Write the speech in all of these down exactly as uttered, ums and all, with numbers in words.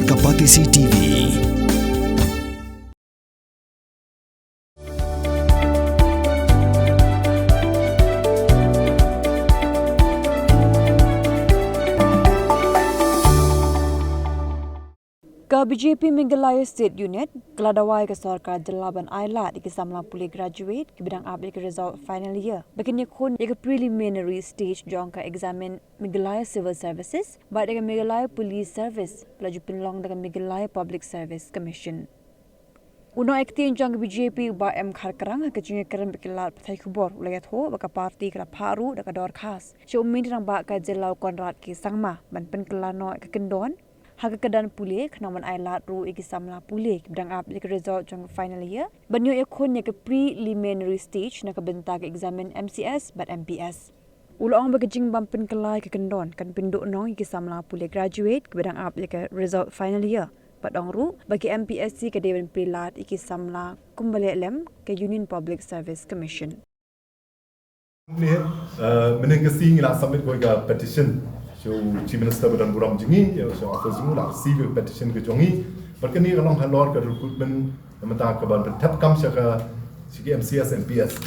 Kapatisi T V. Ka B J P Meghalaya State Unit ka la dawa ïa ka sorkar jylla ban ai lad ïa ki samla pule graduate kiba dang ap ïa ka result final year ba kin ïakhun ïa ka preliminary stage jong ka examen Meghalaya Civil Services bad ïa ka Meghalaya Police Service ba la ju pynlong da ka Meghalaya Public Service Commission. U nongïaktien jong ka B J P u Bah M Kharkrang ha ka jingïakren bad ki lad pathai khubor u la ïathuh ba ka party ka la phah ruh da ka dorkhas sha u Myntri Rangbah ka jylla u Conrad K Sangma ban pynkylla noh ïa ka kyndon ha ka kyrdan pule khnang ban ai lad ruh ïa ki samla pule kiba dang ap ïa ka result jong ka final year ban ïoh ïakhun ïa ka preliminary stage na ka bynta ka examen M C S bad M P S. U la ong ba ka jingbym pynkylla ïa ka kyndon kan pynduh noh ïa ki samla pule graduate kiba dang ap ïa ka result final year bad ong ruh ba ka M P S C ka dei ban plie lad ïa ki samla kumba leh lem ka Union Public Service Commission. Ni, eh, mynhynnin ka sngi ngi la submit ko ka petition sha u Chief Minister ba don burom jong ngi, ïa, sha office jong u, la receive ka petition ka jong ngi. Bad kane ka long halor ka recruitment, namar ka ban pynthep kam sha ka, sha ki M C S, M P S.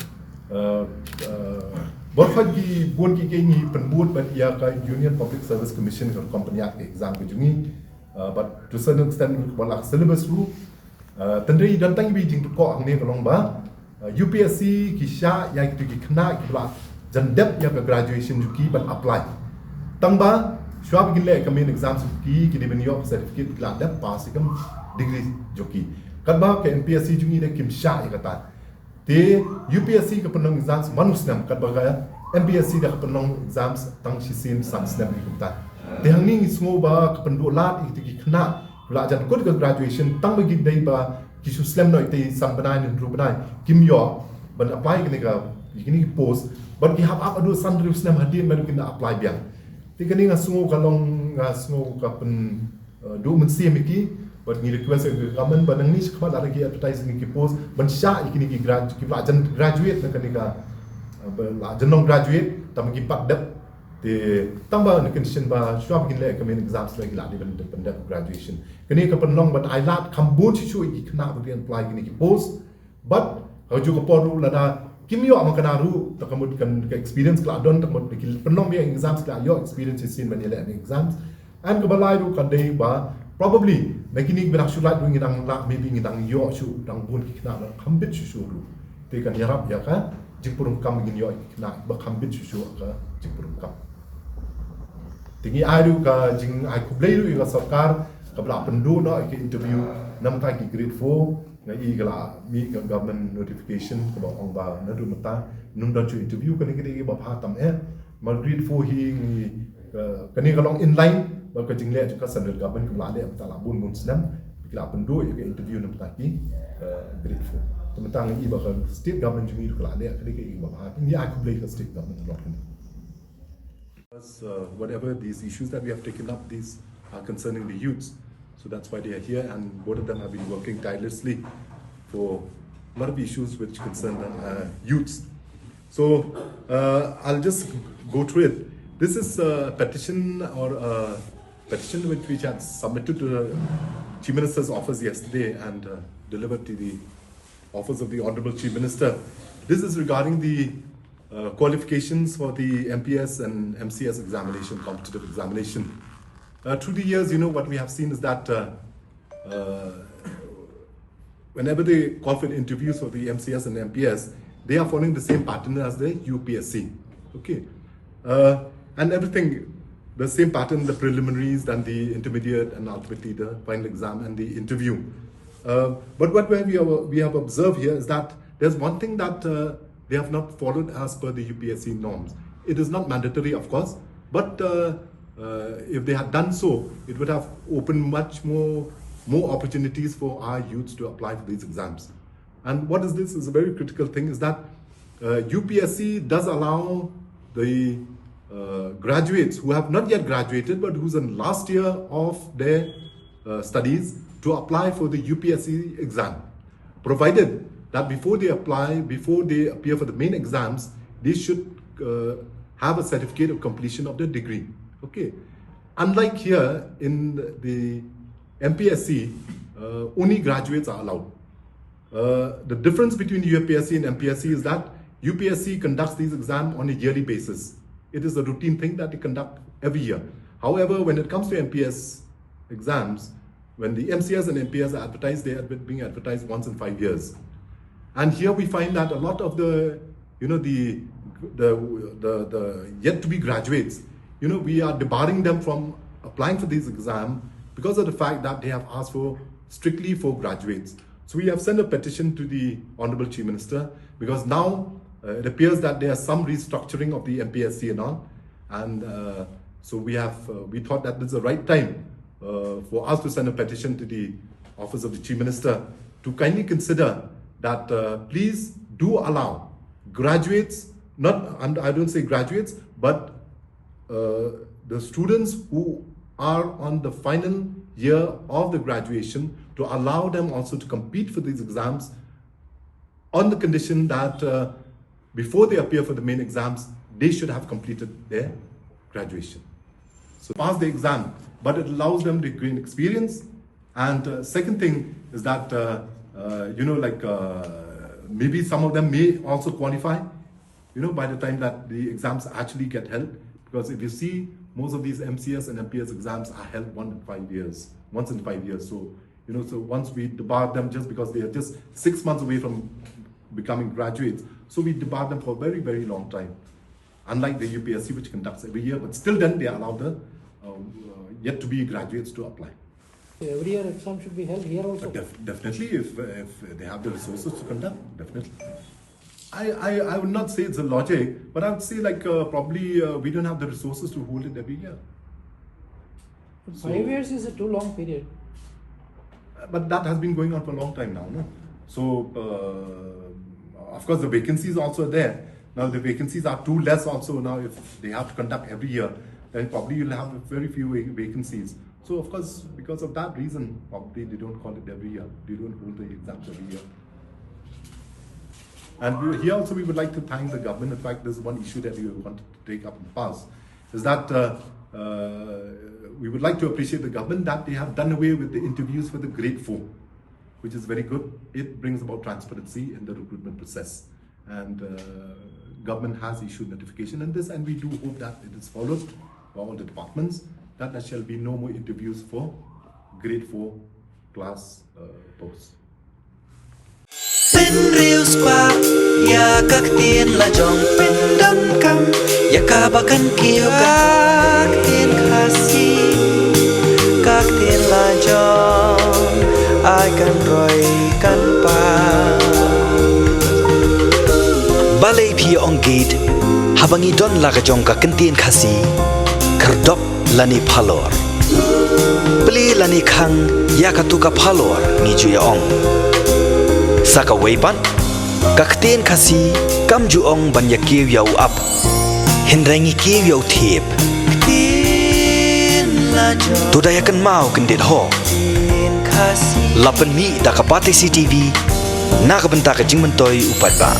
Eh, eh, bad ki bun ki, ki ngi pynbud bad ïa ka Union Public Service Commission ka company ka exam ka jong ngi. Eh, bad to certain extent ba la syllabus ruh. Eh, tang dei don tang iba i jingthoh hangne ka long ba, eh, U P S C ki shah ïa kito ki khynnah kiba la jan dep ïa ka graduation jong ki ban apply. Tang ba shuwa ba kin leh ka main exam jong ki, ki dei ban ïoh certificate ba ki la dep pass ïa ka degree jong ki. Katba ka M P S C jong ngi de kim shah ïa kata. Te U P S C ka pynlong exams man u snem, katba ka M P S C da ka pynlong exams tang shisien san snem ïa kumta. Te hangne ngi sngew ba ka pynduh lad ïa kito ki khynnah la jan kut ka graduation tang ba ki dei ba ki shu slem noh ïa te san bnai ne hynriew bnai, kim ïoh ban apply kine ka, kine ki post, bad ki hap ap haduh san hynriew snem hadien ba kin da apply biang. Te kane nga sngew ka long, nga sngew ka pyn, eh, duh mynsiem ïa ki, bad ngi request ïa ka government ba nangne shakhmat lada ki advertise ïa kine ki post, ban shah ïa kine ki grad-, kiba la jan graduate na kane ka, eh, ba la jan long graduate, tang ba ki pat dep, te tang ba na condition ba shuwa ba kin leh ka main exams la ki la dei ban dep, ban dep graduation. Kane ka pynlong ban ai lad kham bun shuh shuh ïa ki khynnah ba kin apply ïa kine ki post, bad ha kajuh ka por ruh lada kim ïoh man kane ruh, te ka mut kan ka experience ka la don, te ka mut ki pynlong biang exams ki la ïoh experience shisien ban ïaleh exams. And kaba lai ruh ka dei ba probably na kine kiba dang shu lait ruh ngi dang lah, maybe ngi dang ïoh shuh dang bun ki khynnah ba kham bit shuh shuh ruh. Te kan ïarap ïa ka jingpynrung kam, ngin ïoh ki khynnah ba kham bit shuh shuh ka jingpynrung kam. Te ngi ai ruh ka jingai khublei ruh ïa ka sorkar kaba la pynduh noh ïa ka interview namar ki grade four. Nga i ka la mih ka government notification kaba ong ba naduh mynta ym don shuh interview, kane ka dei kaba bha tam eh. Namar grade four hi ngi, eh, kane ka long in line bad ka jingleh jong ka central government kaba la leh mynta la bun bun snem, ki la pynduh ïa ka interview namar ki, eh, grade four. Te mynta nga i ba ka state government jong ngi ruh ka la leh, kane ka i kaba bha. Ngi ai khublei ka state government halor kane. Because, uh, whatever these issues that we have taken up, these are concerning the youths. So that's why they are here, and both of them have been working tirelessly for a lot of issues which concern the, uh, youths. So, uh, I'll just go through it. This is a petition or a petition which we had submitted to the Chief Minister's office yesterday and, uh, delivered to the office of the Honorable Chief Minister. This is regarding the, uh, qualifications for the M P S and M C S examination, competitive examination. Uh, through the years, you know, what we have seen is that, uh, uh, whenever they call for interviews for the M C S and M P S, they are following the same pattern as the U P S C. Okay. Uh, and everything, the same pattern, the preliminaries, then the intermediate, and ultimately the final exam and the interview. Uh, but what we have, we have observed here is that there's one thing that, uh, they have not followed as per the U P S C norms. It is not mandatory, of course, but, uh, uh, if they had done so, it would have opened much more, more opportunities for our youths to apply for these exams. And what is this is a very critical thing is that, uh, U P S C does allow the, uh, graduates who have not yet graduated but who's in last year of their, uh, studies to apply for the U P S C exam, provided that before they apply, before they appear for the main exams, they should, uh, have a certificate of completion of their degree. Okay. Unlike here in the M P S C, uh, only graduates are allowed. Uh, the difference between U P S C and M P S C is that U P S C conducts these exams on a yearly basis. It is a routine thing that they conduct every year. However, when it comes to M P S exams, when the M C S and M P S are advertised, they are adver- being advertised once in five years. And here we find that a lot of the, you know, the the the, the yet to be graduates, you know, we are debarring them from applying for these exams because of the fact that they have asked for strictly for graduates. So we have sent a petition to the Honorable Chief Minister because now uh, it appears that there are some restructuring of the M P S C and all, and uh, so we have uh, we thought that this is the right time uh, for us to send a petition to the office of the Chief Minister to kindly consider that uh, please do allow graduates, not, I'm- I don't say graduates, but uh, the students who are on the final year of the graduation, to allow them also to compete for these exams on the condition that uh, before they appear for the main exams, they should have completed their graduation. So pass the exam, but it allows them to gain experience. And uh, second thing is that, uh, uh, you know, like uh, maybe some of them may also qualify, you know, by the time that the exams actually get held. Because if you see, most of these M C S and M P S exams are held one in five years, once in five years. So, you know, so once we debar them just because they are just six months away from becoming graduates, so we debar them for a very, very long time. Unlike the U P S C, which conducts every year, but still then they allow the uh, uh, yet to be graduates to apply. Every year exam should be held here also. Def- definitely, if, if they have the resources to conduct, definitely. I, I, I would not say it's a logic, but I would say like uh, probably uh, we don't have the resources to hold it every year. Five years is a too long period. But that has been going on for a long time now, no? So, uh, of course, the vacancies also there. Now, the vacancies are too less also now if they have to conduct every year, then probably you'll have very few vac- vacancies. So, of course, because of that reason, probably they don't call it every year. They don't hold the exams every year. And we, here also, we would like to thank the government. In fact, this is one issue that we wanted to take up in the past, is that uh, uh, we would like to appreciate the government that they have done away with the interviews for the grade four, which is very good. It brings about transparency in the recruitment process. And uh, government has issued notification in this, and we do hope that it is followed by all the departments, that there shall be no more interviews for grade four class uh, posts. Pynriewspah ïa ka ktien la jong, pyndonkam ïa kaba kan kiew ka ktien Khasi. Ka ktien la jong ai kan roi kan pang. Balei phi ong gate haba ngi don la ka jong ka ktien Khasi? Khyrdop lane phalor, plie lane khang ïa katu ka phalor ngi ju ïa ong. Sa kawei pat, ka ktien Khasi kam ju ong ban ïa kiew ïa u ap, hynrei ngi kiew ïa u thiep. To da ïa kynmaw kyndit ho. La pynmih da ka Batesi TV na ka bynta ka jingmyntoi u paidbah.